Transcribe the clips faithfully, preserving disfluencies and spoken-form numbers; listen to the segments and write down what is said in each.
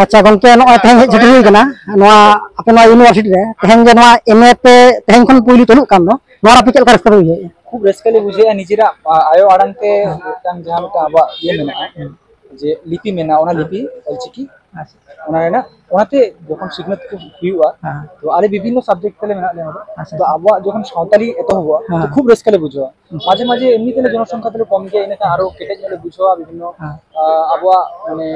ᱟᱪᱪᱷᱟ ᱜᱚᱝᱠᱮ, ᱱᱚᱜᱼᱚᱭ ᱛᱮᱦᱮᱧ ᱦᱮᱡ ᱥᱮᱴᱮᱨ ᱦᱩᱭ ᱠᱟᱱᱟ ᱱᱚᱣᱟ ᱟᱯᱮ ᱱᱚᱣᱟ ᱤᱭᱩᱱᱤᱵᱷᱟᱨᱥᱤᱴᱤ ᱨᱮ, ᱛᱮᱦᱮᱧ ᱡᱮ ᱱᱚᱣᱟ ᱮᱢ ᱮ ᱯᱮ ᱛᱮᱦᱮᱧ ᱠᱷᱚᱱ ᱯᱩᱭᱞᱩ ᱪᱟᱹᱞᱩᱜ ᱠᱟᱱ ᱫᱚ, ᱱᱚᱣᱟ ᱨᱮ ᱟᱯᱮ ᱪᱮᱫ ᱞᱮᱠᱟ ᱨᱟᱹᱥᱠᱟᱹ ᱯᱮ ᱵᱩᱡᱷᱟᱹᱣᱮᱫᱼᱟ? ᱠᱷᱩᱵ ᱨᱟᱹᱥᱠᱟᱹ ᱞᱮ ᱵᱩᱡᱷᱟᱹᱣᱮᱫᱼᱟ, ᱱᱤᱡᱮᱨᱟᱜ ᱟ, ᱟᱭᱳ ᱟᱲᱟᱝ ᱛᱮ ᱢᱤᱫᱴᱟᱝ ᱡᱟᱦᱟᱸ ᱢᱤᱫᱴᱟᱝ ᱟᱵᱚᱣᱟᱜ ᱤᱭᱟᱹ ᱢᱮᱱᱟᱜᱼᱟ, ᱡᱮ ᱞᱤᱯᱤ ᱢᱮᱱᱟᱜᱼᱟ, ᱚᱱᱟ ᱞᱤᱯᱤ ᱚᱞᱪᱤᱠᱤ, ᱟᱪᱪᱷᱟ᱾ ᱚᱱᱟ ᱨᱮᱱᱟᱜ, ᱚᱱᱟᱛᱮ ᱡᱚᱠᱷᱚᱱ ᱥᱤᱠᱷᱱᱟᱹᱛ ᱠᱚ ᱦᱩᱭᱩᱜᱼᱟ, ᱦᱮᱸ᱾ ᱛᱚ ᱟᱞᱮ ᱵᱤᱵᱷᱤᱱᱱᱚ ᱥᱟᱵᱡᱮᱠᱴ ᱛᱮᱞᱮ ᱢᱮᱱᱟᱜ ᱞᱮᱭᱟ ᱱᱚᱰᱮ᱾ ᱟᱪᱪᱷᱟ, ᱛᱚ ᱟᱪᱪᱷᱟ᱾ ᱟᱵᱚᱣᱟᱜ ᱡᱚᱠᱷᱚᱱ ᱥᱟᱶᱛᱟᱞᱤ ᱮᱛᱚᱦᱚᱵᱚᱜᱼᱟ, ᱛᱚ ᱦᱮᱸ᱾ ᱠᱷᱩᱵ ᱨᱟᱹᱥᱠᱟᱹ ᱞᱮ ᱵᱩᱡᱷᱟᱹᱣᱟ᱾ ᱟᱪᱪᱷᱟ᱾ ᱢᱟᱡᱷᱮ ᱢᱟᱡᱷᱮ ᱮᱢᱱᱤ ᱛᱮᱞᱮ ᱡᱚᱱᱚᱥᱚᱝᱠᱷᱟ ᱛᱮᱞᱮ ᱠᱚᱢ ᱜᱮᱭᱟ, ᱤᱱᱟᱹᱠᱷᱟᱱ ᱟᱨᱚ ᱠᱮᱴᱮᱡ ᱧᱚᱜ ᱞᱮ ᱵᱩᱡᱷᱟᱹᱣᱟ ᱵᱤᱵᱷᱤᱱᱱᱚ, ᱦᱮᱸ᱾ ᱟ, ᱟᱵᱚᱣᱟᱜ ᱢᱟᱱᱮ,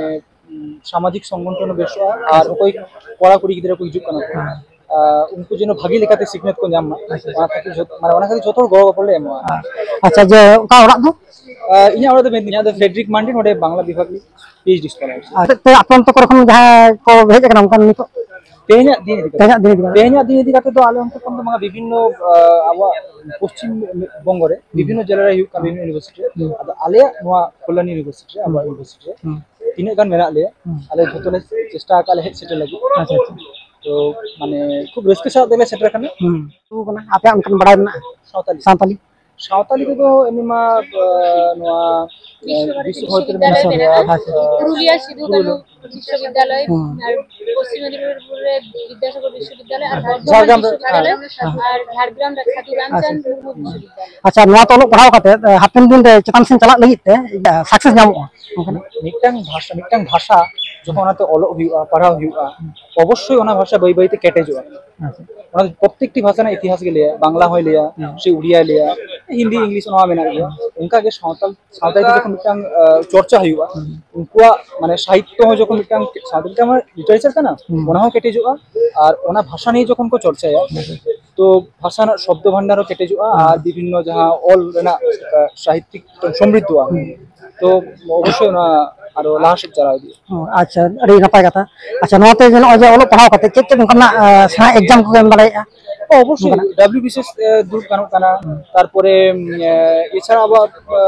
ᱩᱢ, ᱥᱟᱢᱟᱡᱤᱠ ᱥᱚᱝᱜᱚᱴᱷᱚᱱ ᱦᱚᱸ ᱵᱮᱥᱚᱜᱼᱟ, ᱟᱨ ᱚᱠᱚᱭ ᱠᱚᱲᱟ ᱠᱩᱲᱤ ᱜᱤᱫᱽᱨᱟᱹ ᱠᱚ ᱦᱤᱡᱩᱜ ᱠᱟᱱᱟ ᱠᱚ, ᱦᱮᱸ᱾ ᱟ, ᱩᱱᱠᱩ ᱡᱮᱱᱚ ᱵᱷᱟᱜᱮ ᱞᱮᱠᱟᱛᱮ ᱥᱤᱠᱷᱱᱟᱹᱛ ᱠᱚ ᱧᱟᱢ ᱢᱟ, ᱟᱪᱪᱷᱟ, ᱟᱪᱪᱷᱟ᱾ ᱚᱱᱟ ᱠᱷᱟᱹᱛᱤᱨ ᱡᱚᱛᱚ, ᱢᱟᱱᱮ, ᱚᱱᱟ ᱠᱷᱟᱹᱛᱤᱨ ᱡᱚᱛᱚ ᱦᱚᱲ ᱜᱚᱲᱚ ᱜᱚᱯᱚᱲ ᱞᱮ ᱮᱢᱚᱜᱼᱟ᱾ ᱟᱪᱪᱷᱟ, ᱡᱮ ᱚᱠᱟ ᱚᱲᱟᱜ ᱫᱚ? ᱟ, ᱤᱧᱟᱹᱜ ᱚᱲᱟᱜ ᱫᱚ ᱢᱮᱫᱽᱱᱤ, ᱤᱧᱟᱹᱜ ᱫᱚ ᱯᱷᱨᱮᱰᱨᱤᱠ ᱢᱟᱱᱰᱤ, ᱱᱚᱰᱮ ᱵᱟᱝᱞᱟ ᱵᱤᱵᱷᱟᱜᱽ ᱨᱤᱧ ᱯᱤ ᱮᱭᱤᱪ ᱰᱤ ᱥᱠᱚᱞᱟᱨ᱾ ᱟᱨ ᱟᱯᱮ ᱚᱱᱛᱮ ᱠᱚᱨᱮ ᱠᱷᱚᱱ ᱡᱟᱦᱟᱸᱭ ᱠᱚ ᱦᱮᱡ ᱟᱠᱟᱱᱟ ᱚᱱᱠᱟᱱ ᱱᱤᱛᱚᱜ? ᱛᱮᱦᱮᱧᱟᱜ ᱫᱤᱱ ᱤᱫᱤ ᱠᱟᱛᱮ᱾ ᱛᱮᱦᱮᱧᱟᱜ ᱫᱤᱱ ᱤᱫᱤ ᱠᱟᱛᱮ? ᱛᱮᱦᱮᱧᱟᱜ ᱫᱤᱱ ᱤᱫᱤ ᱠᱟᱛᱮ ᱫᱚ ᱟᱞᱮ ᱚᱱᱛᱮ ᱠᱷᱚᱱ ᱫᱚ ᱵᱟᱝᱟ, ᱵᱤᱵᱷᱤᱱᱱᱚ, ᱟ, ᱟᱵᱚᱣᱟᱜ ᱯᱚᱥᱪᱤᱢ ᱵᱚᱝᱜᱚ ᱨᱮ ᱦᱩᱸ᱾ ᱵᱤᱵᱷᱤᱱᱱᱚ ᱡᱮᱞᱟ ᱨᱮ ᱦᱩᱭᱩᱜ ᱠᱟᱱᱟ, ᱦᱩᱸ᱾ ᱵᱤᱵᱷᱤᱱᱱᱚ ᱤᱭᱩᱱᱤᱵᱷᱟᱨᱥᱤᱴᱤ ᱨᱮ᱾ ᱦᱩᱸ᱾ ᱟᱫᱚ ᱟᱞᱮᱭᱟᱜ ᱱᱚᱣᱟ ᱠᱚᱞᱞᱟᱱᱤ ᱤᱭᱩᱱᱤᱵᱷᱟᱨᱥᱤᱴᱤ ᱨᱮ, ᱟᱵᱚᱣᱟᱜ ᱦᱩᱸ᱾ ᱤᱭᱩᱱᱤᱵᱷᱟᱨᱥᱤᱴᱤ ᱨᱮ ᱦᱩᱸ᱾ ᱛᱤᱱᱟᱹᱜ ᱜᱟᱱ ᱢᱮᱱᱟᱜ ᱞᱮᱭᱟ, ᱦᱩᱸ᱾ ᱟᱞᱮ ᱡᱷᱚᱛᱚ ᱞᱮ ᱪᱮᱥᱴᱟ ᱟᱠᱟᱫ ᱞᱮ ᱦᱮᱡ ᱥᱮᱴᱮᱨ ᱞᱟᱹᱜᱤᱫ᱾ ᱟᱪᱪᱷᱟ, ᱟᱪᱪᱷᱟ᱾ ᱛᱚ, ᱢᱟᱱᱮ, ᱠᱷᱩᱵ ᱨᱟᱹᱥᱠᱟᱹ ᱥᱟᱞᱟᱜ ᱛᱮᱞᱮ ᱥᱮᱴᱮᱨ ᱟᱠᱟᱱᱟ᱾ ᱦᱩᱸ᱾ ᱟᱯᱮᱭᱟᱜ ᱚᱱᱠᱟᱱ ᱵᱟᱲᱟᱭ ᱢᱮᱱᱟᱜᱼᱟ? ᱥᱟᱶᱛᱟᱞᱤ᱾ ᱥᱟᱶᱛᱟᱞᱤ᱾ ᱥᱟᱶᱛᱟᱞᱤ ᱛᱮᱫᱚ ᱮᱢᱱᱤ ᱢᱟ, ᱟ, ᱱᱚᱣᱟ, ᱟ, ᱵᱤᱥᱥᱚ ᱵᱷᱟᱨᱚᱛᱤ ᱵᱤᱥᱥᱚ ᱵᱷᱟᱨᱚᱛᱤ ᱵᱤᱥᱥᱚᱵᱤᱫᱽᱫᱟᱞᱚᱭ ᱢᱮᱱᱟᱜᱼᱟ, ᱟᱪᱪᱷᱟ᱾ ᱯᱩᱨᱩᱞᱤᱭᱟ ᱥᱤᱫᱩ ᱠᱟᱹᱱᱩ ᱵᱤᱥᱥᱚᱵᱤᱫᱽᱫᱟᱞᱚᱭ, ᱦᱩᱸ᱾ ᱟᱨ ᱯᱚᱥᱪᱤᱢ ᱢᱮᱫᱤᱱᱤᱯᱩᱨ ᱨᱮ ᱵᱤᱫᱽᱫᱟᱥᱟᱜᱚᱨ ᱵᱤᱥᱥᱚᱵᱤᱫᱽᱫᱟᱞᱚᱭ, ᱟᱨ ᱵᱚᱨᱫᱷᱚᱢᱟᱱ ᱡᱷᱟᱲᱜᱨᱟᱢ ᱨᱮ, ᱵᱤᱥᱥᱚᱵᱤᱫᱽᱫᱟᱞᱚᱭ, ᱦᱮᱸ᱾ ᱟᱨ ᱡᱷᱟᱲᱜᱨᱟᱢ ᱨᱮ ᱥᱟᱹᱫᱷᱩ ᱟᱪᱪᱷᱟ᱾ ᱨᱟᱢᱪᱟᱸᱫᱽ ᱢᱩᱨᱢᱩ ᱵᱤᱥᱥᱚᱵᱤᱫᱽᱫᱟᱞᱚᱭ᱾ ᱟᱪᱪᱷᱟ, ᱱᱚᱣᱟ ᱛᱮ ᱚᱞᱚᱜ ᱯᱟᱲᱦᱟᱣ ᱠᱟᱛᱮ, ᱮ, ᱦᱟᱯᱮᱱ ᱫᱤᱱ ᱨᱮ ᱪᱮᱛᱟᱱ ᱥᱮᱱ ᱪᱟᱞᱟᱜ ᱞᱟᱹᱜᱤᱫ ᱛᱮ, ᱮ, ᱥᱟᱠᱥᱮᱥ ᱧᱟᱢᱚᱜᱼᱟ ᱚᱱᱠᱟᱱᱟᱜ? ᱢᱤᱫᱴᱟᱝ ᱵᱷᱟᱥᱟ, ᱢᱤᱫᱴᱟᱝ ᱵᱷᱟᱥᱟ ᱡᱚᱠᱷᱚᱱ ᱚᱱᱟᱛᱮ ᱚᱞᱚᱜ ᱦᱩᱭᱩᱜᱼᱟ, ᱯᱟᱲᱦᱟᱣ ᱦᱩᱭᱩᱜᱼᱟ, ᱚᱵᱚᱥᱥᱳᱭ ᱚᱱᱟ ᱵᱷᱟᱥᱟ ᱵᱟᱹᱭ ᱵᱟᱹᱭ ᱛᱮ ᱠᱮᱴᱮᱡᱚᱜᱼᱟ᱾ ᱟᱪᱪᱷᱟ᱾ ᱚᱱᱟ ᱯᱨᱚᱛᱛᱮᱠᱴᱤ ᱵᱷᱟᱥᱟ ᱨᱮᱱᱟᱜ ᱤᱛᱤᱦᱟᱥ ᱜᱮ ᱞᱟᱹᱭᱟ, ᱵᱟᱝᱞᱟ ᱦᱚᱸᱭ ᱞᱟᱹᱭᱟ, ᱦᱩᱸ᱾ ᱥᱮ ᱩᱲᱤᱭᱟᱭ ᱞᱟᱹᱭᱟ, ᱦᱤᱱᱫᱤ, ᱤᱝᱞᱤᱥ, ᱱᱚᱣᱟ ᱢᱮᱱᱟᱜ ᱜᱮᱭᱟ᱾ ᱦᱩᱸ᱾ ᱚᱱᱠᱟ ᱜᱮ ᱥᱟᱶᱛᱟᱞ, ᱥᱟᱶᱛᱟ ᱤᱫᱤ ᱡᱚᱠᱷᱚᱱ ᱢᱤᱫᱴᱟᱝ, ᱟ, ᱪᱚᱨᱪᱟ ᱦᱩᱭᱩᱜᱼᱟ, ᱦᱩᱸ᱾ ᱩᱱᱠᱩᱣᱟᱜ, ᱢᱟᱱᱮ, ᱥᱟᱦᱤᱛᱛᱚ ᱦᱚᱸ ᱡᱚᱠᱷᱚᱱ ᱢᱤᱫᱴᱟᱝ ᱥᱟᱶᱛᱟ ᱢᱤᱫᱴᱟᱝ ᱞᱤᱴᱟᱨᱮᱪᱟᱨ ᱠᱟᱱᱟ, ᱦᱩᱸ᱾ ᱚᱱᱟ ᱦᱚᱸ ᱠᱮᱴᱮᱡᱚᱜᱼᱟ᱾ ᱟᱨ ᱚᱱᱟ ᱵᱷᱟᱥᱟ ᱱᱤᱭᱮ ᱡᱚᱠᱷᱚᱱ ᱠᱚ ᱪᱚᱨᱪᱟᱭᱟ, ᱦᱩᱸ᱾ ᱛᱚ ᱵᱷᱟᱥᱟ ᱨᱮᱱᱟᱜ ᱥᱚᱵᱫᱚ ᱵᱷᱟᱱᱰᱟᱨ ᱦᱚᱸ ᱠᱮᱴᱮᱡᱚᱜᱼᱟ, ᱦᱩᱸ᱾ ᱟᱨ ᱵᱤᱵᱷᱤᱱᱱᱚ ᱡᱟᱦᱟᱸ ᱚᱞ ᱨᱮᱱᱟᱜ, ᱟ, ᱥᱟᱦᱤᱛᱛᱤᱠ ᱥᱚᱢᱨᱤᱫᱷᱚᱜᱼᱟ, ᱦᱩᱸ᱾ ᱛᱚ ᱚᱵᱚᱥᱥᱳᱭ ᱚᱱᱟ ᱟᱨᱚ ᱞᱟᱦᱟ ᱥᱮᱫ ᱪᱟᱞᱟᱣ ᱤᱫᱤᱜᱼᱟ᱾ ᱚ, ᱟᱪᱪᱷᱟ, ᱟᱹᱰᱤ ᱱᱟᱯᱟᱭ ᱠᱟᱛᱷᱟ᱾ ᱟᱪᱪᱷᱟ, ᱱᱚᱣᱟᱛᱮ ᱱᱚᱜᱼᱚᱭ ᱡᱮ ᱚᱞᱚᱜ ᱯᱟᱲᱦᱟᱣ ᱠᱟᱛᱮ ᱪᱮᱫ ᱪᱮᱫ ᱚᱱᱠᱟᱱᱟᱜ, ᱟ, ᱥᱮᱬᱟ ᱮᱠᱡᱟᱢ ᱠᱚᱜᱮ ᱮᱢ ᱫᱟᱲᱮᱭᱟᱜᱼᱟ? ᱚᱵᱚᱥᱥᱳᱭ, ᱱᱚᱝᱠᱟᱱᱟᱜ? ᱰᱟᱵᱞᱤᱭᱩ ᱵᱤ ᱥᱤ ᱮᱥ, ᱮ, ᱫᱩᱲᱩᱵ ᱜᱟᱱᱚᱜ ᱠᱟᱱᱟ᱾ ᱦᱩᱸ᱾ ᱛᱟᱨᱯᱚᱨᱮ, ᱩᱢ, ᱮ, ᱮᱪᱷᱟᱲᱟ ᱟᱵᱚᱣᱟᱜ, ᱮ,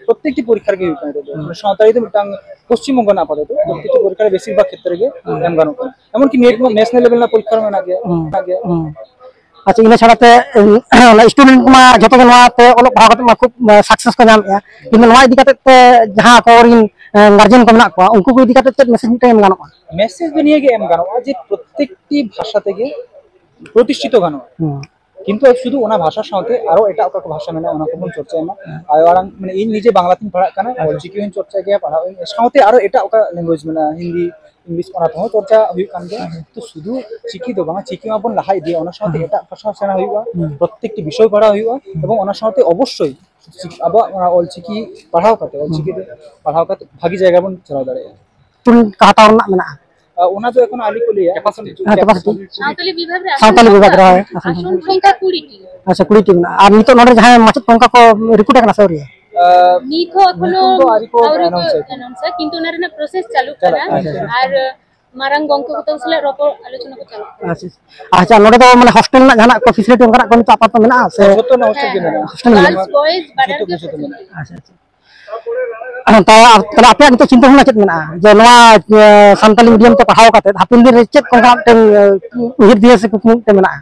ᱯᱨᱚᱛᱛᱮᱠᱴᱤ ᱯᱚᱨᱤᱠᱠᱷᱟ ᱨᱮᱜᱮ ᱦᱩᱭᱩᱜ ᱠᱟᱱᱟ ᱱᱤᱛᱚᱜ ᱫᱚ᱾ ᱦᱩᱸ᱾ ᱢᱟᱱᱮ ᱥᱟᱶᱛᱟ ᱤᱫᱤ ᱢᱤᱫᱴᱟᱝ ᱯᱚᱥᱪᱤᱢ ᱵᱚᱝᱜᱚ ᱨᱮᱱᱟᱜ ᱟᱯᱟᱛᱚᱛᱚ ᱯᱨᱚᱛᱛᱮᱠᱴᱤ ᱯᱚᱨᱤᱠᱠᱷᱟ ᱨᱮ ᱵᱮᱥᱤᱨ ᱵᱷᱟᱜᱽ ᱠᱷᱮᱛᱨᱮ ᱜᱮ ᱦᱩᱸ᱾ ᱮᱢ ᱜᱟᱱᱚᱜ ᱠᱟᱱᱟ᱾ ᱮᱢᱚᱱᱠᱤ ᱱᱮᱴ, ᱱᱮᱥᱱᱟᱞ ᱞᱮᱵᱮᱞ ᱨᱮᱱᱟᱜ ᱯᱚᱨᱤᱠᱠᱷᱟ ᱦᱚᱸ ᱢᱮᱱᱟᱜ ᱜᱮᱭᱟ, ᱦᱩᱸ᱾ ᱢᱮᱱᱟᱜ ᱜᱮᱭᱟ᱾ ᱦᱩᱸ᱾ ᱟᱪᱪᱷᱟ, ᱤᱱᱟᱹ ᱪᱷᱟᱲᱟ ᱛᱮ ᱩᱸ, ᱚᱱᱟ ᱥᱴᱩᱰᱮᱱᱴ ᱠᱚᱢᱟ ᱡᱷᱚᱛᱚ ᱜᱮ ᱱᱚᱣᱟ ᱛᱮ ᱚᱞᱚᱜ ᱯᱟᱲᱦᱟᱣ ᱠᱟᱛᱮ ᱢᱟ ᱠᱷᱩᱵ ᱥᱟᱠᱥᱮᱥ ᱠᱚ ᱧᱟᱢᱮᱫᱼᱟ, ᱠᱤᱱᱛᱩ ᱱᱚᱣᱟ ᱤᱫᱤ ᱠᱟᱛᱮ ᱛᱮ ᱡᱟᱦᱟᱸ ᱟᱠᱚᱨᱮᱱ ᱜᱟᱨᱡᱮᱱ ᱠᱚ ᱢᱮᱱᱟᱜ ᱠᱚᱣᱟ, ᱩᱱᱠᱩ ᱠᱚ ᱤᱫᱤ ᱠᱟᱛᱮ ᱪᱮᱫ ᱢᱮᱥᱮᱡᱽ ᱢᱤᱫᱴᱮᱱ ᱮᱢ ᱜᱟᱱᱚᱜᱼᱟ? ᱢᱮᱥᱮᱡᱽ ᱫᱚ ᱱᱤᱭᱟᱹ ᱜᱮ ᱮᱢ ᱜᱟᱱᱚᱜᱼᱟ ᱡᱮ ᱯᱨᱚᱛᱮᱠᱴᱤ ᱵᱷᱟᱥᱟ ᱛᱮᱜᱮ ᱯᱨᱚᱛᱤᱥᱴᱷᱤᱛᱚ ᱜᱟᱱᱚᱜᱼᱟ᱾ ᱦᱩᱸ᱾ ᱠᱤᱱᱛᱩ ᱥᱩᱫᱷᱩ ᱚᱱᱟ ᱵᱷᱟᱥᱟ ᱥᱟᱶᱛᱮ ᱟᱨᱚ ᱮᱴᱟᱜ ᱚᱠᱟ ᱠᱚ ᱵᱷᱟᱥᱟ ᱢᱮᱱᱟᱜᱼᱟ, ᱚᱱᱟ ᱠᱚᱵᱚᱱ ᱪᱚᱨᱪᱟᱭ ᱢᱟ᱾ ᱦᱮᱸ᱾ ᱟᱭᱳ ᱟᱲᱟᱝ, ᱢᱟᱱᱮ, ᱤᱧ ᱱᱤᱡᱮ ᱵᱟᱝᱞᱟ ᱛᱤᱧ ᱯᱟᱲᱦᱟᱜ ᱠᱟᱱᱟ, ᱟᱪᱪᱷᱟ᱾ ᱚᱞᱪᱤᱠᱤ ᱦᱚᱸᱧ ᱪᱚᱨᱪᱟᱭ ᱜᱮᱭᱟ, ᱯᱟᱲᱦᱟᱜ ᱟᱹᱧ, ᱥᱟᱶᱛᱮ ᱟᱨᱚ ᱮᱴᱟᱜ ᱚᱠᱟ ᱞᱮᱝᱜᱩᱭᱮᱡᱽ ᱢᱮᱱᱟᱜᱼᱟ, ᱦᱤᱱᱫᱤ, ᱤᱝᱞᱤᱥ, ᱚᱱᱟ ᱠᱚᱦᱚᱸ ᱪᱚᱨᱪᱟ ᱦᱩᱭᱩᱜ ᱠᱟᱱ ᱜᱮᱭᱟ᱾ ᱦᱮᱸ᱾ ᱛᱚ ᱥᱩᱫᱷᱩ ᱪᱤᱠᱤ ᱫᱚ ᱵᱟᱝᱟ, ᱪᱤᱠᱤ ᱢᱟᱵᱚᱱ ᱞᱟᱦᱟ ᱤᱫᱤᱭᱟ, ᱚᱱᱟ ᱥᱟᱶᱛᱮ ᱦᱮᱸ᱾ ᱮᱴᱟᱜ ᱵᱷᱟᱥᱟ ᱦᱚᱸ ᱥᱮᱬᱟ ᱦᱩᱭᱩᱜᱼᱟ, ᱦᱮᱸ᱾ ᱯᱨᱚᱛᱮᱠᱴᱤ ᱵᱤᱥᱚᱭ ᱯᱟᱲᱦᱟᱣ ᱦᱩᱭᱩᱜᱼᱟ, ᱦᱮᱸ᱾ ᱮᱵᱚᱝ ᱚᱱᱟ ᱥᱟᱶᱛᱮ ᱚᱵᱚᱥᱥᱳᱭ ᱟᱵᱚᱣᱟᱜ ᱚᱱᱟ ᱚᱞᱪᱤᱠᱤ ᱯᱟᱲᱦᱟᱣ ᱠᱟᱛᱮ, ᱚᱞᱪᱤᱠᱤ ᱦᱮᱸ᱾ ᱛᱮ ᱯᱟᱲᱦᱟᱣ ᱠᱟᱛᱮ ᱵᱷᱟᱜᱤ ᱡᱟᱭᱜᱟ ᱵᱚᱱ ᱪᱟᱞᱟᱣ ᱫᱟᱲᱮᱭᱟᱜᱼᱟ᱾ ᱥᱴᱩᱰᱮᱱᱴ ᱠᱚ ᱦᱟᱛᱟᱣ ᱨᱮᱱᱟᱜ ᱢᱮᱱᱟᱜᱼᱟ? ᱟᱨ ᱚᱱᱟ ᱫᱚ ᱮᱠᱷᱚᱱ ᱟᱹᱣᱨᱤ ᱠᱚ ᱞᱟᱹᱭᱟ᱾ ᱦᱮᱸ, capacity᱾ ᱥᱟᱶᱛᱟᱞᱤ ᱵᱤᱵᱷᱟᱜᱽ ᱨᱮ ᱥᱟᱶᱛᱟᱞᱤ ᱵᱤᱵᱷᱟᱜᱽ ᱨᱮ, ᱦᱳᱭ, ᱟᱥᱚᱞ ᱟᱥᱚᱞ ᱥᱚᱝᱠᱷᱟ ᱠᱩᱲᱤ ᱴᱤ᱾ ᱟᱪᱪᱷᱟ, ᱠᱩᱲᱤ ᱴᱤ ᱢᱮᱱᱟᱜᱼᱟ᱾ ᱟᱨ ᱱᱤᱛᱚᱜ ᱱᱚᱰᱮ ᱡᱟᱦᱟᱸᱭ ᱢᱟᱪᱮᱫ ᱠᱚ ᱚᱱᱠᱟ ᱠᱚ ᱨᱤᱠᱨᱩᱴ ᱟᱠᱟᱱᱟ ᱥᱮ ᱟᱹᱣᱨᱤᱭᱟ? ᱱᱤᱛ ᱦᱚᱸ ᱮᱠᱷᱚᱱᱳ ᱱᱤᱛᱚᱜ ᱫᱚ ᱟᱹᱣᱨᱤ ᱠᱚ ᱟᱹᱣᱨᱤ ᱠᱚ announce ᱟᱠᱟᱫᱟ᱾ Announce ᱟ, ᱠᱤᱱᱛᱩ ᱚᱱᱟ ᱨᱮᱱᱟᱜ ᱯᱨᱚᱥᱮᱥ ᱪᱟᱹᱞᱩᱜ ᱪᱟᱞᱟᱜ ᱠᱟᱱᱟ᱾ ᱠᱟᱱᱟ᱾ ᱟᱪᱪᱷᱟ᱾ ᱟᱨ ᱢᱟᱨᱟᱝ ᱜᱚᱝᱠᱮ ᱠᱚ ᱛᱟᱠᱚ ᱥᱟᱞᱟᱜ ᱨᱚᱯᱚᱲ ᱟᱞᱳᱪᱚᱱᱟ ᱠᱚ ᱪᱟᱞᱟᱜ ᱠᱟᱱᱟ᱾ ᱟᱪᱪᱷᱟ, ᱟᱪᱪᱷᱟ᱾ ᱟᱪᱪᱷᱟ, ᱱᱚᱰᱮ ᱫᱚ ᱢᱟᱱᱮ ᱦᱚᱥᱴᱮᱞ ᱨᱮᱱᱟᱜ ᱡᱟᱦᱟᱱᱟᱜ ᱠᱚ ᱱᱤᱛᱚᱜ ᱟᱯᱟᱛᱚᱛᱚ ᱢᱮᱱᱟᱜᱼᱟ ᱥᱮ? ᱦᱮᱸ, ᱡᱷᱚᱛᱚ ᱨᱮᱱᱟᱜ ᱦᱚᱥᱴᱮᱞ ᱜᱮ ᱦᱮᱸ, ᱢᱮᱱᱟᱜᱼᱟ᱾ ᱦᱚᱥᱴᱮᱞ ᱜᱮ ᱜᱟᱨᱞᱥ ᱢᱮᱱᱟᱜᱼᱟ? ᱵᱚᱭᱮᱡᱽ ᱵᱟᱱᱟᱨ ᱡᱷᱚᱛᱚ ᱜᱮ ᱜᱮ ᱡᱷᱚᱛᱚ ᱯᱷᱮᱥᱤᱞᱤᱴᱤ ᱢᱮᱱᱟᱜᱼᱟ᱾ ᱢᱮᱱᱟᱜᱼᱟ᱾ ᱟᱪᱪᱷᱟ, ᱟᱪᱪᱷᱟ᱾ ᱦᱮᱸ, ᱛᱟᱦᱞᱮ ᱟᱯᱮᱭᱟᱜ ᱱᱤᱛᱚᱜ ᱪᱤᱱᱛᱟᱹ ᱵᱷᱟᱵᱽᱱᱟ ᱪᱮᱫ ᱢᱮᱱᱟᱜᱼᱟ ᱡᱮ ᱱᱚᱣᱟ, ᱮ, ᱥᱟᱱᱛᱟᱞᱤ ᱢᱤᱰᱤᱭᱟᱢ ᱛᱮ ᱯᱟᱲᱦᱟᱣ ᱠᱟᱛᱮ ᱦᱟᱯᱮᱱ ᱫᱤᱱ ᱨᱮ ᱪᱮᱫ ᱠᱚ ᱚᱱᱠᱟᱱᱟᱜ ᱢᱤᱫᱴᱮᱱ, ᱮ, ᱩᱭᱦᱟᱹᱨ ᱫᱤᱭᱟᱹ ᱥᱮ ᱠᱩᱠᱢᱩ ᱢᱤᱫᱴᱮᱱ ᱢᱮᱱᱟᱜᱼᱟ?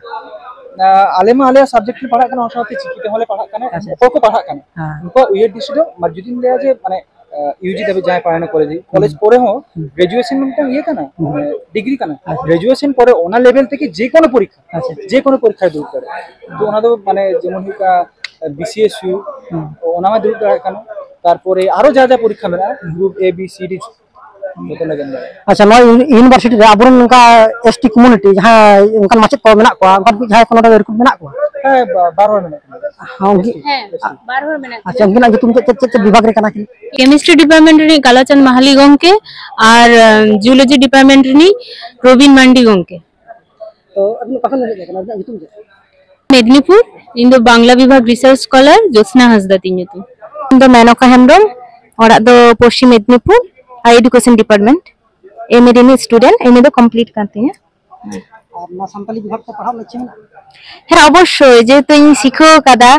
ᱟᱸ, ᱟᱞᱮ ᱢᱟ ᱟᱞᱮᱭᱟᱜ ᱥᱟᱵᱡᱮᱠᱴ ᱞᱮ ᱯᱟᱲᱦᱟᱜ ᱠᱟᱱᱟ, ᱚᱱᱟ ᱥᱟᱶᱛᱮ ᱪᱤᱠᱤ ᱛᱮᱦᱚᱸ ᱞᱮ ᱯᱟᱲᱦᱟᱜ ᱠᱟᱱᱟ᱾ ᱟᱪᱪᱷᱟ, ᱟᱪᱪᱷᱟ᱾ ᱚᱠᱚᱭ ᱠᱚ ᱯᱟᱲᱦᱟᱜ ᱠᱟᱱᱟ, ᱦᱮᱸ᱾ ᱩᱱᱠᱩᱣᱟᱜ ᱩᱭᱦᱟᱹᱨ ᱫᱤᱥᱟᱹ ᱫᱚ, ᱢᱟᱱᱮ, ᱡᱩᱫᱤᱧ ᱞᱟᱹᱭᱟ ᱡᱮ, ᱢᱟᱱᱮ, ᱟᱸ, ᱤᱭᱩ ᱡᱤ ᱫᱷᱟᱹᱵᱤᱡ ᱡᱟᱦᱟᱸᱭ ᱯᱟᱲᱦᱟᱣ ᱠᱚᱞᱮᱡᱽ, ᱠᱚᱞᱮᱡᱽ ᱦᱩᱸ᱾ ᱯᱚᱨᱮ ᱦᱚᱸ ᱦᱩᱸ᱾ ᱜᱨᱮᱡᱩᱭᱮᱥᱚᱱ ᱢᱤᱫᱴᱟᱝ ᱤᱭᱟᱹ ᱠᱟᱱᱟ, ᱦᱩᱸ᱾ ᱢᱟᱱᱮ, ᱰᱤᱜᱽᱨᱤ ᱠᱟᱱᱟ᱾ ᱟᱪᱪᱷᱟ᱾ ᱜᱨᱮᱡᱩᱭᱮᱥᱚᱱ ᱯᱚᱨᱮ ᱚᱱᱟ ᱞᱮᱵᱮᱞ ᱛᱮᱜᱮ ᱡᱮ ᱠᱳᱱᱳ ᱯᱚᱨᱤᱠᱠᱷᱟ, ᱟᱪᱪᱷᱟ, ᱟᱪᱪᱷᱟ᱾ ᱡᱮ ᱠᱳᱱᱳ ᱯᱚᱨᱤᱠᱠᱷᱟᱭ ᱫᱩᱲᱩᱵ ᱫᱟᱲᱮᱭᱟᱜᱼᱟ᱾ ᱛᱚ, ᱚᱱᱟ ᱫᱚ, ᱢᱟᱱᱮ, ᱡᱮᱢᱚᱱ ᱦᱩᱭᱩᱜ ᱠᱟᱱᱟ, ᱵᱤ ᱥᱤ ᱮᱥ ᱤᱭᱩ, ᱦᱩᱸ᱾ ᱚᱱᱟ ᱢᱟᱭ ᱫᱩᱲᱩᱵ ᱫᱟᱲᱮᱭᱟᱜ ᱠᱟᱱᱟ᱾ ᱛᱟᱨᱯᱚᱨᱮ ᱟᱨᱚ ᱡᱟ ᱡᱟ ᱯᱚᱨᱤᱠᱠᱷᱟ ᱢᱮᱱᱟᱜᱼᱟ, ᱦᱩᱸ᱾ ᱜᱨᱩᱯ ᱮ, ᱵᱤ, ᱥᱤ, ᱰᱤ, ᱡᱚᱛᱚ ᱞᱟᱹᱜᱤᱫ ᱫᱚ᱾ ᱟᱪᱪᱷᱟ, ᱱᱚᱣᱟ ᱤᱭᱩᱱᱤ-, ᱤᱭᱩᱱᱤᱵᱷᱟᱨᱥᱤᱴᱤ ᱨᱮ ᱟᱵᱚᱨᱮᱱ ᱱᱚᱝᱠᱟ ᱮᱥ ᱴᱤ ᱠᱚᱢᱤᱭᱩᱱᱤᱴᱤ ᱡᱟᱦᱟᱸᱭ ᱚᱱᱠᱟᱱ ᱢᱟᱪᱮᱫ ᱠᱚ ᱢᱮᱱᱟᱜ ᱠᱚᱣᱟ, ᱚᱱᱠᱟᱱ ᱠᱚ ᱡᱟᱦᱟᱸᱭ ᱠᱚ ᱱᱚᱰᱮ ᱨᱤᱠᱨᱩᱴ ᱢᱮᱱᱟᱜ ᱠᱚᱣᱟ? ᱦᱮᱸ, ᱵᱟ-, ᱵᱟᱨ ᱦᱚᱲ ᱢᱮᱱᱟᱜ ᱠᱚᱣᱟ᱾ ᱦᱮᱸ, ᱟᱪᱪᱷᱟ᱾ ᱵᱟᱨ ᱦᱚᱲ ᱢᱮᱱᱟᱜ ᱟᱪᱪᱷᱟ, ᱠᱚᱣᱟ᱾ ᱩᱱᱠᱤᱱᱟᱜ ᱧᱩᱛᱩᱢ ᱪᱮᱫ, ᱪᱮᱫ, ᱪᱮᱫ ᱵᱤᱵᱷᱟᱜᱽ ᱨᱮ ᱠᱟᱱᱟ ᱠᱤᱱ? ᱠᱮᱢᱤᱥᱴᱨᱤ ᱰᱤᱯᱟᱨᱴᱢᱮᱱᱴ ᱨᱤᱱᱤᱡ ᱠᱟᱞᱟᱪᱟᱸᱫᱽ ᱢᱟᱦᱟᱞᱤ ᱜᱚᱢᱠᱮ ᱟᱨ, ᱟᱸ, ᱡᱤᱭᱳᱞᱚᱡᱤ ᱰᱤᱯᱟᱨᱴᱢᱮᱱᱴ ᱨᱤᱱᱤᱡ ᱯᱨᱚᱵᱤᱱ ᱢᱟᱱᱰᱤ ᱜᱚᱢᱠᱮ᱾ ᱛᱚ, ᱟᱹᱵᱤᱱ ᱚᱠᱟ ᱠᱷᱚᱱ ᱵᱤᱱ ᱦᱮᱡ ᱟᱠᱟᱱᱟ? ᱟᱹᱵᱤᱱᱟᱜ ᱧᱩᱛᱩᱢ ᱪᱮᱫ? ᱢᱮᱫᱽᱱᱤᱯᱩᱨ᱾ ᱤᱧ ᱫᱚ ᱵᱟᱝᱞᱟ ᱵᱤᱵᱷᱟᱜᱽ ᱨᱤᱥᱟᱨᱪ ᱥᱠᱚᱞᱟᱨ ᱡᱳᱛᱥᱱᱟ ᱦᱟᱸᱥᱫᱟ ᱛᱤᱧ ᱧᱩᱛᱩᱢ᱾ ᱤᱧ ᱫᱚ ᱢᱮᱱᱚᱠᱟ ᱦᱮᱢᱵᱨᱚᱢ, ᱚᱲᱟᱜ ᱫᱚ Paschim Medinipur, higher education department, M A ᱨᱤᱱᱤᱡ ᱥᱴᱩᱰᱮᱱᱴ, ᱮᱢ ᱮ ᱫᱚ ᱠᱚᱢᱯᱞᱤᱴ ᱠᱟᱱ ᱛᱤᱧᱟ᱾ ᱟᱨ ᱚᱱᱟ ᱥᱟᱱᱛᱟᱞᱤ ᱵᱤᱵᱷᱟᱜᱽ ᱛᱮ ᱯᱟᱲᱦᱟᱜ ᱨᱮᱱᱟᱜ ᱤᱪᱪᱷᱟᱹ ᱢᱮᱱᱟᱜᱼᱟ? ᱦᱮᱸ, ᱚᱵᱚᱥᱥᱳᱭ, ᱡᱮᱦᱮᱛᱩ ᱤᱧ ᱥᱤᱠᱷᱟᱹᱣ ᱠᱟᱫᱟ,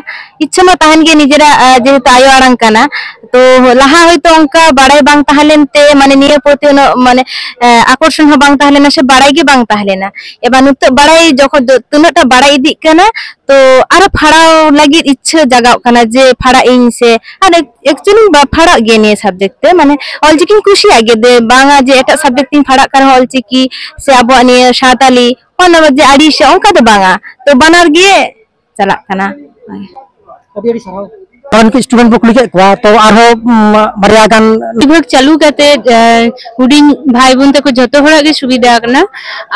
ᱤᱪᱪᱷᱟᱹ ᱢᱟ ᱛᱟᱦᱮᱱ ᱜᱮ ᱱᱤᱡᱮᱨᱟᱜ, ᱟᱸ, ᱡᱮᱦᱮᱛᱩ ᱟᱭᱳ ᱟᱲᱟᱝ ᱠᱟᱱᱟ᱾ ᱛᱚ ᱞᱟᱦᱟ ᱦᱚᱭᱛᱳ ᱚᱱᱠᱟ ᱵᱟᱲᱟᱭ ᱵᱟᱝ ᱛᱟᱦᱮᱸ ᱞᱮᱱ ᱛᱮ, ᱢᱟᱱᱮ, ᱱᱤᱭᱟᱹ ᱯᱨᱚᱛᱤ ᱩᱱᱟᱹᱜ, ᱢᱟᱱᱮ, ᱮᱸ, ᱟᱠᱚᱨᱥᱚᱱ ᱦᱚᱸ ᱵᱟᱝ ᱛᱟᱦᱮᱸ ᱞᱮᱱᱟ ᱥᱮ ᱵᱟᱲᱟᱭ ᱜᱮ ᱵᱟᱝ ᱛᱟᱦᱮᱸ ᱞᱮᱱᱟ᱾ ᱮᱵᱟᱨ ᱱᱤᱛᱚᱜ ᱵᱟᱲᱟᱭ ᱡᱚᱠᱷᱚᱱ ᱫᱚ ᱛᱤᱱᱟᱹᱜ ᱴᱟ ᱵᱟᱲᱟᱭ ᱤᱫᱤᱜ ᱠᱟᱱᱟ, ᱛᱚ ᱟᱨᱚ ᱯᱷᱟᱲᱟᱣ ᱞᱟᱹᱜᱤᱫ ᱤᱪᱪᱷᱟᱹ ᱡᱟᱜᱟᱣᱜ ᱠᱟᱱᱟ ᱡᱮ ᱯᱷᱟᱲᱟᱜ ᱤᱧ ᱥᱮ, ᱟᱨ ᱮᱠ-, actually ᱤᱧ ᱵᱟ-, ᱯᱷᱟᱲᱟᱜ ᱜᱮ ᱱᱤᱭᱟᱹ subject ᱛᱮ, ᱢᱟᱱᱮ, ᱚᱞᱪᱤᱠᱤᱧ ᱠᱩᱥᱤᱭᱟᱜ ᱜᱮ, ᱫᱮ ᱵᱟᱝᱟ ᱡᱮ ᱮᱴᱟᱜ subject ᱤᱧ ᱯᱷᱟᱲᱟᱜ ᱠᱟᱱ ᱨᱮᱦᱚᱸ ᱚᱞᱪᱤᱠᱤ ᱥᱮ ᱟᱵᱚᱣᱟᱜ ᱱᱤᱭᱟᱹ ᱥᱟᱶᱛᱟᱞᱤ ᱚᱱᱟ ᱡᱮ ᱟᱹᱲᱤᱥ ᱚᱱᱠᱟ ᱫᱚ ᱵᱟᱝᱟ, ᱛᱚ ᱵᱟᱱᱟᱨ ᱜᱮ ᱪᱟᱞᱟᱜ ᱠᱟᱱᱟ᱾ ᱟᱹᱰᱤ ᱟᱹᱰᱤ ᱥᱟᱨᱦᱟᱣ᱾ ᱟᱨ ᱩᱱᱠᱩ student ᱵᱚ ᱠᱩᱞᱤ ᱠᱮᱫ ᱠᱚᱣᱟ, ᱛᱚ ᱟᱨᱦᱚᱸ ᱩᱢ, ᱵᱟᱨᱭᱟ ᱜᱟᱱ᱾ ᱵᱤᱵᱷᱟᱜᱽ ᱪᱟᱹᱞᱩ ᱠᱟᱛᱮ ᱦᱩᱰᱤᱧ ᱵᱷᱟᱭ ᱵᱳᱱ ᱛᱟᱠᱚ ᱡᱷᱚᱛᱚ ᱦᱚᱲᱟᱜ ᱜᱮ ᱥᱩᱵᱤᱫᱷᱟ ᱠᱟᱱᱟ᱾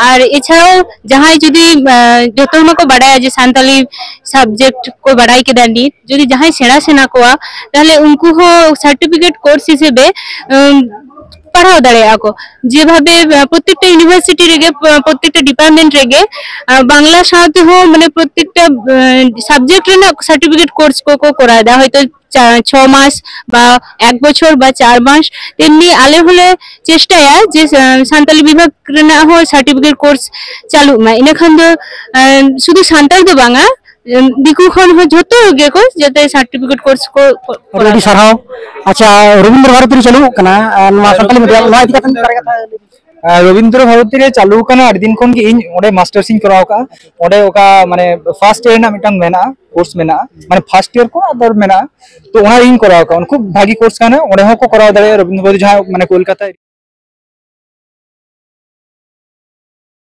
ᱟᱨ ᱮᱪᱷᱟᱲᱟᱣ ᱡᱟᱦᱟᱸᱭ ᱡᱩᱫᱤ ᱡᱷᱚᱛᱚ ᱦᱚᱲ ᱢᱟᱠᱚ ᱵᱟᱰᱟᱭᱟ ᱡᱮ ᱥᱟᱱᱛᱟᱞᱤ subject ᱠᱚ ᱵᱟᱰᱟᱭ ᱠᱮᱫᱟ ᱱᱤᱛ, ᱡᱩᱫᱤ ᱡᱟᱦᱟᱸᱭ ᱥᱮᱬᱟ ᱥᱟᱱᱟ ᱠᱚᱣᱟ, ᱛᱟᱦᱚᱞᱮ ᱩᱱᱠᱩ ᱦᱚᱸ certificate course ᱦᱤᱥᱟᱹᱵᱮ ᱯᱟᱲᱦᱟᱣ ᱫᱟᱲᱮᱭᱟᱜᱼᱟ ᱠᱚ᱾ ᱡᱮᱵᱷᱟᱵᱮ ᱯᱨᱚᱛᱮᱠᱴᱟ university ᱨᱮᱜᱮ, ᱯᱨᱚᱛᱮᱠᱴᱟ department ᱨᱮᱜᱮ ᱵᱟᱝᱞᱟ ᱥᱟᱶᱛᱮᱦᱚᱸ, ᱢᱟᱱᱮ, ᱯᱨᱚᱛᱮᱠᱴᱟ subject ᱨᱮᱱᱟᱜ certificate course ᱠᱚᱠᱚ ᱠᱚᱨᱟᱣ ᱮᱫᱟ, ᱦᱚᱭᱛᱳ ᱪᱷᱚ ᱢᱟᱥ ᱵᱟ ᱮᱠ ᱵᱚᱪᱷᱚᱨ ᱵᱟ ᱪᱟᱨ ᱢᱟᱥ᱾ ᱛᱮᱢᱱᱤ ᱟᱞᱮ ᱦᱚᱸᱞᱮ ᱪᱮᱥᱴᱟᱭᱟ ᱡᱮ ᱥᱟᱱᱛᱟᱞᱤ ᱵᱤᱵᱷᱟᱜᱽ ᱨᱮᱱᱟᱜ ᱦᱚᱸ certificate course ᱪᱟᱹᱞᱩᱜ ᱢᱟ᱾ ᱤᱱᱟᱹᱠᱷᱟᱱ ᱫᱚ ᱥᱩᱫᱷᱩ ᱥᱟᱱᱛᱟᱲ ᱫᱚ ᱵᱟᱝᱟ, ᱫᱤᱠᱩ ᱠᱷᱚᱱ ᱦᱚᱸ ᱡᱷᱚᱛᱚ ᱜᱮᱠᱚ ᱡᱟᱛᱮ certificate course ᱠᱚ ᱠᱚᱨᱟᱣ᱾ ᱟᱹᱰᱤ ᱥᱟᱨᱦᱟᱣ᱾ ᱟᱪᱪᱷᱟ, ᱨᱚᱵᱤᱱᱫᱨᱚ ᱵᱷᱟᱨᱚᱛᱤ ᱨᱮ ᱪᱟᱹᱞᱩᱜ ᱠᱟᱱᱟ, ᱟᱨ ᱱᱚᱣᱟ ᱥᱟᱱᱛᱟᱞᱤ medium, ᱱᱚᱣᱟ ᱤᱫᱤ ᱠᱟᱛᱮ ᱢᱤᱫ ᱵᱟᱨ ᱠᱟᱛᱷᱟ ᱞᱟᱹᱭ ᱵᱤᱱ᱾ ᱨᱚᱵᱤᱱᱫᱨᱚ ᱵᱷᱟᱨᱚᱛᱤ ᱨᱮ ᱪᱟᱹᱞᱩ ᱠᱟᱱᱟ ᱟᱹᱰᱤ ᱫᱤᱱ ᱠᱷᱚᱱ ᱜᱮ᱾ ᱤᱧ ᱚᱸᱰᱮ masters ᱤᱧ ᱠᱚᱨᱟᱣ ᱠᱟᱜᱼᱟ᱾ ᱚᱸᱰᱮ ᱚᱠᱟ, ᱢᱟᱱᱮ, first year ᱨᱮᱱᱟᱜ ᱢᱤᱫᱴᱟᱝ ᱢᱮᱱᱟᱜᱼᱟ, course ᱢᱮᱱᱟᱜᱼᱟ, ᱢᱟᱱᱮ first year ᱠᱚ ᱟᱫᱚ ᱢᱮᱱᱟᱜᱼᱟ᱾ ᱛᱚ ᱚᱱᱟ ᱤᱧ ᱠᱚᱨᱟᱣ ᱠᱟᱜᱼᱟ᱾ ᱩᱱᱠᱩ ᱵᱷᱟᱜᱤ course ᱠᱟᱱᱟ, ᱚᱸᱰᱮ ᱦᱚᱸᱠᱚ ᱠᱚᱨᱟᱣ ᱫᱟᱲᱮᱭᱟᱜᱼᱟ᱾ ᱨᱚᱵᱤᱱᱫᱨᱚ ᱵᱷᱟᱨᱚᱛᱤ ᱡᱟᱦᱟᱸ, ᱢᱟᱱᱮ, ᱠᱳᱞᱠᱟᱛᱟ